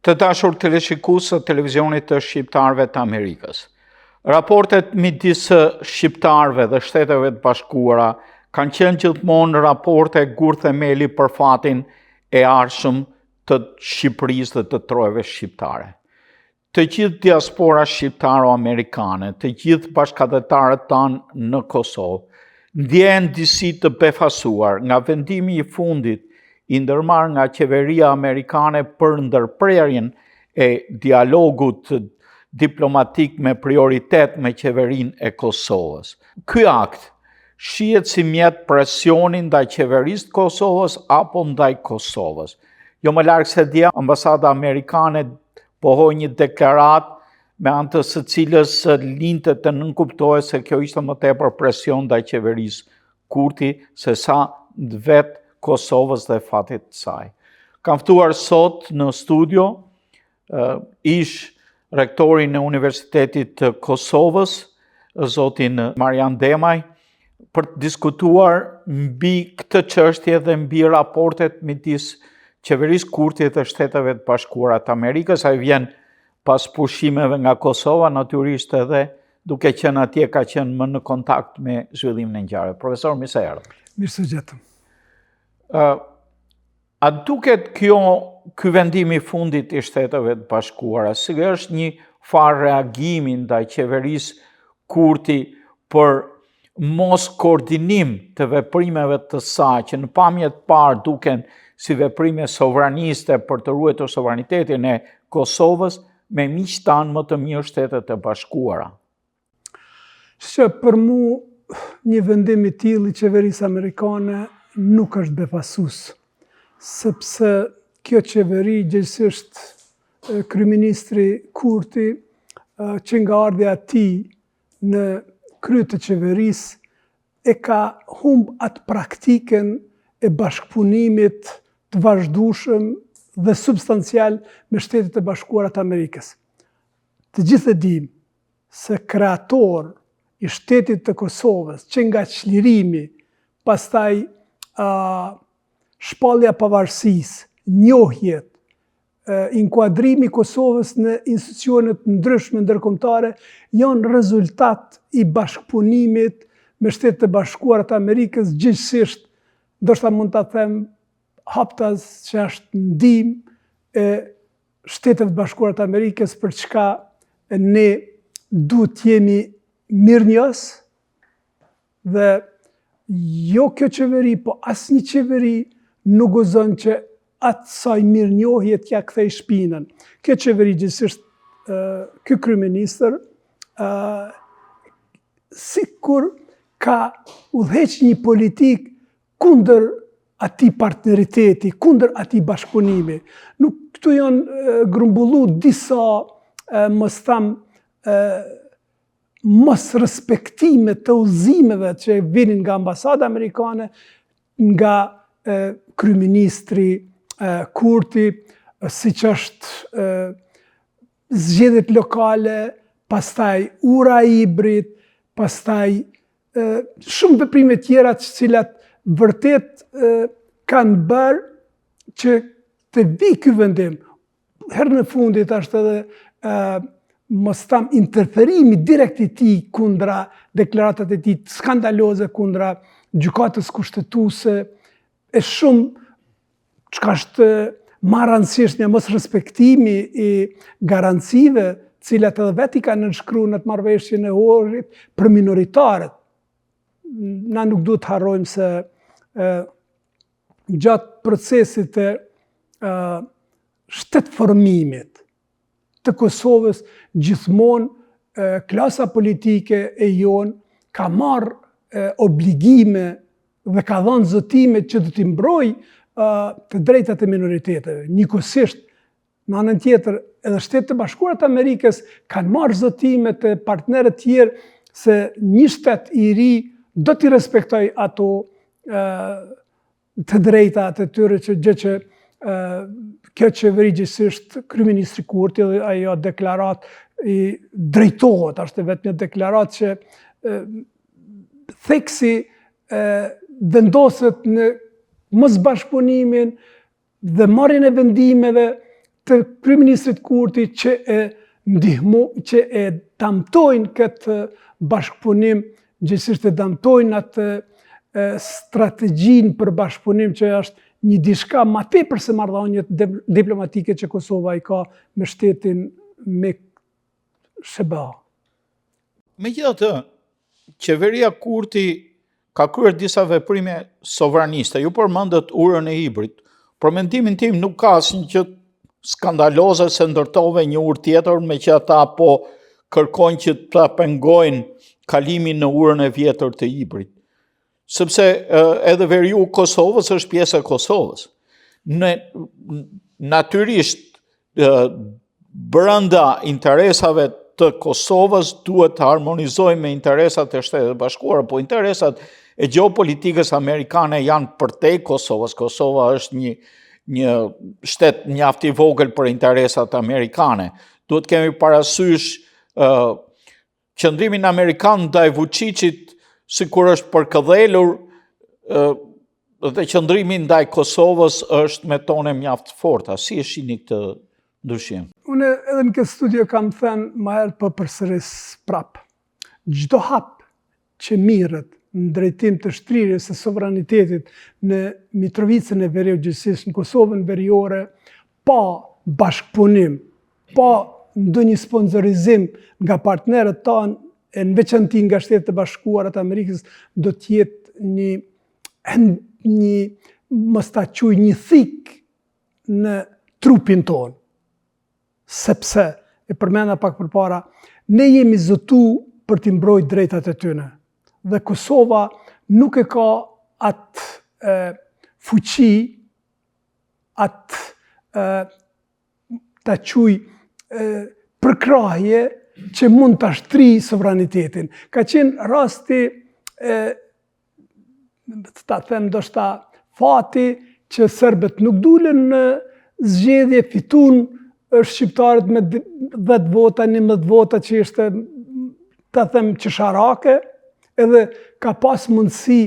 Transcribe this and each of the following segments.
Të dashur teleshikues të televizionit të shqiptarëve të Amerikës. Raportet midis shqiptarëve dhe Shteteve të Bashkuara kanë qenë gjithmonë raporte gurthemeli për fatin e ardhshëm të Shqipërisë dhe të trojeve shqiptare. Të gjithë diaspora shqiptaro-amerikane, të gjithë bashkatdhetarët tanë në Kosovë, ndjehen disi të befasuar nga vendimi i fundit i ndërmarrë nga qeveria amerikane për ndërprerjen e dialogut diplomatik me prioritet me qeverinë e Kosovës. Ky akt shihet si mjet presioni ndaj qeverisë të Kosovës apo ndaj Kosovës. Jo më larg se dje, ambasada amerikane pohoi një deklaratë me anë të së cilës linte të nënkuptohej se kjo ishte më tepër presion ndaj qeverisë Kurti se sa vetë Kosovës dhe fatit të saj. Kam ftuar sot në studio ish rektorin e Universitetit të Kosovës, zotin Marjan Demaj, për të diskutuar mbi këtë çështje dhe mbi raportet midis qeverisë Kurti dhe Shteteve të Bashkuara të Amerikës. Ai vjen pas pushimeve nga Kosova, natyrisht edhe duke qenë atje ka qenë më në kontakt me zhvillimin e ngjarjeve. Profesor, mirë se erdhe. Mirë se gjetëm. Uh, A duket kjo ky vendim i fundit i Shteteve të Bashkuara, si është një farë reagimi ndaj qeverisë Kurti për mos koordinim të veprimeve të saj, që në pamje të parë duken si veprime sovraniste për të ruajtur sovranitetin e Kosovës me miqtë tanë më të mirë Shtetet e Bashkuara. Që për mu një vendim i tillë i qeverisë amerikane nuk është befasus, sepse kjo qeveri, gjegjësisht kryeministri Kurti, që nga ardhja e tij në krye të qeverisë, e ka humb atë praktikën e bashkëpunimit të vazhdueshëm dhe substancial me Shtetet e Bashkuara të Amerikës. Të gjithë e dimë se kreator i shtetit të Kosovës, që nga çlirimi, pastaj shpallja e pavarësisë, njohjet, inkuadrimi i Kosovës në institucione të ndryshme ndërkombëtare janë rezultat i bashkëpunimit me Shtetet e Bashkuara të Amerikës, gjegjësisht, ndoshta mund ta them haptas që është ndihmë e Shteteve të Bashkuara të Amerikës për çka ne duhet të jemi mirënjohës dhe jo kjo qeveri, po asnjë qeveri nuk guxon që asaj mirënjohje t'ia kthej shpinën. Kjo qeveri gjegjësisht ky kryeministër sikur ka udhëheq një politikë kundër atij partneriteti, kundër atij bashkëpunimi. Nuk këtu janë grumbullu disa, mos tham, mosrespektime të udhëzimeve që vinin nga ambasada amerikane, nga kryeministri Kurti, siç është zgjedhjet lokale, pastaj ura e Ibrit, pastaj shumë veprime tjera të cilat vërtet kanë bërë që të vijë ky vendim. Herën e fundit është edhe mos tham interferimi direkt i tij kundra deklaratat e tij skandaloze kundra gjykatës kushtetuese e shumë çka është ma rëndësishmja mosrespektimi i garancive, të cilat edhe vetë i ka nënshkru në atë marrëveshjen e Ohrit për minoritarët. Na nuk duhet të harrojmë se e, gjatë procesit të shtetformimit të Kosovës gjithmonë klasa politike e jonë ka marrë obligime dhe ka dhënë zotime që do t'i mbrojë të drejtat e minoriteteve. Njëkohësisht, në anën tjetër, edhe Shtetet e Bashkuara të Amerikës kanë marrë zotime te partnerët tjerë se një shtet i ri do t'i respektojë ato të drejta të tyre që gjë që kjo qeveri gjegjësisht kryeministri Kurti dhe ajo deklaratë i drejtohet, është e vetmja deklaratë që theksi vendoset në mosbashkëpunimin dhe marrjen e vendimeve të kryeministrit Kurti që e ndihmu, që e damtojnë këtë bashkëpunim, gjegjësisht e damtojnë atë strategjinë për bashkëpunim që është një diçka ma tepër se marrëdhëniet diplomatike që Kosova i ka me shtetin me SHBA. Megjithatë, qeveria Kurti ka kryer disa veprime sovraniste. Ju përmendët urën e Ibrit. Për mendimin tim nuk ka asnjë gjë skandaloze se ndërtove një urë tjetër meqë ata po kërkojnë që ta pengojnë kalimin në urën e vjetër të Ibrit. Sepse edhe veriu i Kosovës është pjesë e Kosovës. Në, natyrisht, brenda interesave të Kosovës duhet të harmonizojmë me interesat e Shteteve të Bashkuara, po interesat e gjeopolitikës amerikane janë përtej Kosovës. Kosova është një një shtet mjaft i vogël për interesat amerikane. Duhet kemi parasysh uh, qëndrimin amerikan ndaj Vuçiçit sikur është përkëdhelur dhe qëndrimi ndaj Kosovës është me tone mjaft të forta. Si e shihni këtë ndryshim? Unë edhe në këtë studio kam thënë ma herët po përsëris prapë. Çdo hap që mirret në drejtim të shtrirjes së sovranitetit në Mitrovicën e Veriut, gjegjësisht në Kosovën Veriore, pa bashkëpunim, pa ndonjë sponsorizim nga partnerët tanë, e në veçanti nga Shtetet e Bashkuara të Amerikës, do të jetë një, një mos ta quj një thikë në trupin tonë. Sepse, e përmenda pak përpara, ne jemi zotu për t'i mbrojt drejtat e tyne. Dhe Kosova nuk e ka atë e, fuqi atë ta quj përkrahje që mund ta shtrijë sovranitetin. Ka qenë rasti, e, ta them ndoshta fati, që serbët nuk dulën në zgjedhje, fitun shqiptarët me 10 vota, 11 vota që ishte, ta them, qesharake, edhe ka pas mundësi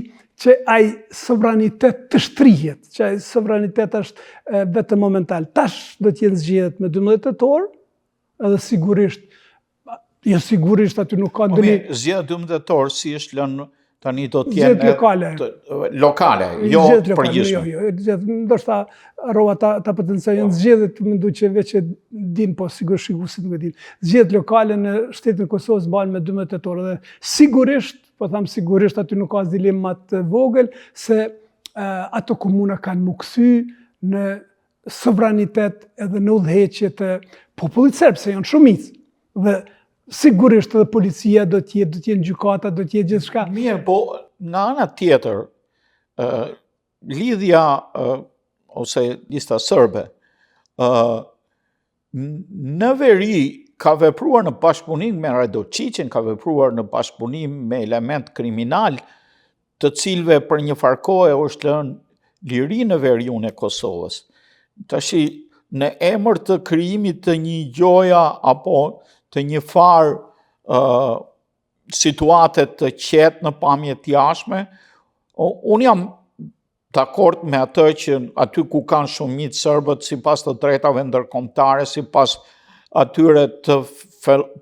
që ai sovranitet të shtrihet, që ai sovranitet është vetëm momental. Tash do të jenë zgjedhjet me 12 tetor, edhe sigurisht, jo sigurisht aty nuk ka po ndonjë... Zgjedhjet 12 tetor, si është lënë tani do të jenë... Zgjedhjet lokale. Lokale, jo të përgjithshme. Jo, jo, zgjedhjet, ndoshta harrova ta, ta potencoj, janë po. zgjedhjet, mendoj që veç e din, po sigurisht shikuesit nuk e din. Zgjedhjet lokale në shtetin e Kosovës mbahen me 12 tetor dhe sigurisht, po tham sigurisht aty nuk ka as dilemë më të vogël se ato komuna kanë m'u kthy në sovranitet edhe në udhëheqje të popullit serb, se janë shumicë. Dhe sigurisht edhe policia do të jetë, do të jenë gjykata, do të jetë gjithçka. Mirë, po nga ana tjetër, ë lidhja ose lista serbe ë në veri ka vepruar në bashkëpunim me Radoiçiqin, ka vepruar në bashkëpunim me elementë kriminalë, të cilëve për një farë kohe është lënë liri në veriun e Kosovës. Tashi, në emër të krijimit të një gjoja apo të një farë uh, situate të qetë në pamje të jashtme, unë jam dakord me atë që aty ku kanë shumicë serbët sipas të drejtave ndërkombëtare, sipas atyre të,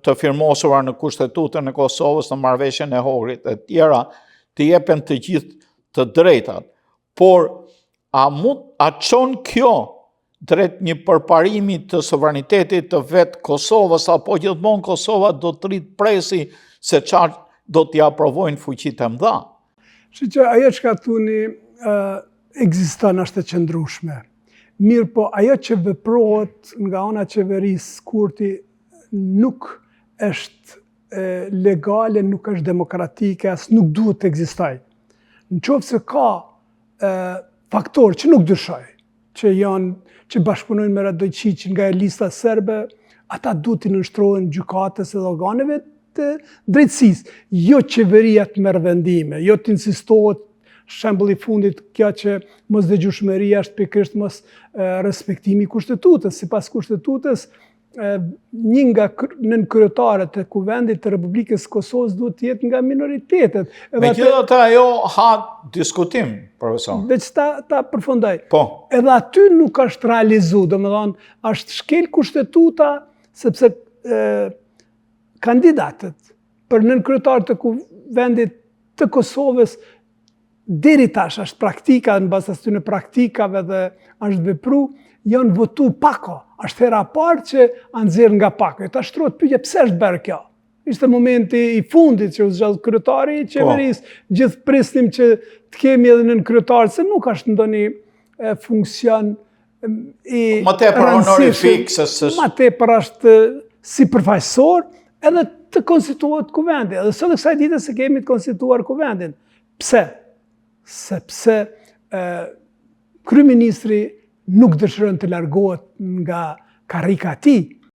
të firmosura në kushtetutën e Kosovës, në marrëveshjen e Ohrit e tjera, të jepen të gjithë të drejtat. Por, a, mund, a çon kjo drejt një përparimi të sovranitetit të vetë Kosovës, apo gjithmonë Kosova do të rrijë të presi se çfarë do t'i aprovojnë fuqitë e mëdha? Shiqo, ajo çka thuni ekziston është e qëndrueshme. Mirëpo, ajo që veprohet nga ana e qeverisë Kurti nuk është legale, nuk është demokratike, as nuk duhet të ekzistojë. Në qoftë se ka faktorë që nuk dyshoj, që janë, që bashkëpunojnë me Radoiçiqin nga lista serbe, ata duhet t'i nënshtrohen gjykatës edhe organeve të drejtësisë. Jo qeveria të merr vendime, jo të insistohet shembulli i fundit kjo që mosdëgjueshmëria është pikërisht mosrespektimi i kushtetutës. Sipas kushtetutës, një nga nënkryetarët e Kuvendit të Republikës së Kosovës duhet të jetë nga minoritetet. Megjithatë ajo ha diskutim, profesor. Veç ta, ta përfundoj. Po. Edhe aty nuk është realizu, domethonë, është shkel kushtetuta, sepse e, kandidatët për nënkryetar të Kuvendit të Kosovës deri tash është praktika, në bazë të atyne praktikave dhe është vepru, janë votu pako. Është hera e parë që janë nxjerrë nga pako. E tash shtrohet pyetja pse është bërë kjo? Ishte momenti i fundit që u zgjodh kryetari i po. qeverisë, po. gjithë prisnim që të kemi edhe nënkryetar, se nuk është ndonjë funksion i Më tepër honorifik se se më tepër është si përfaqësor, edhe të konstituohet kuvendi. Edhe sot e kësaj dite s'e kemi të konstituar kuvendin. Pse? Sepse e, kryeministri nuk dëshiron të largohet nga karrika e tij.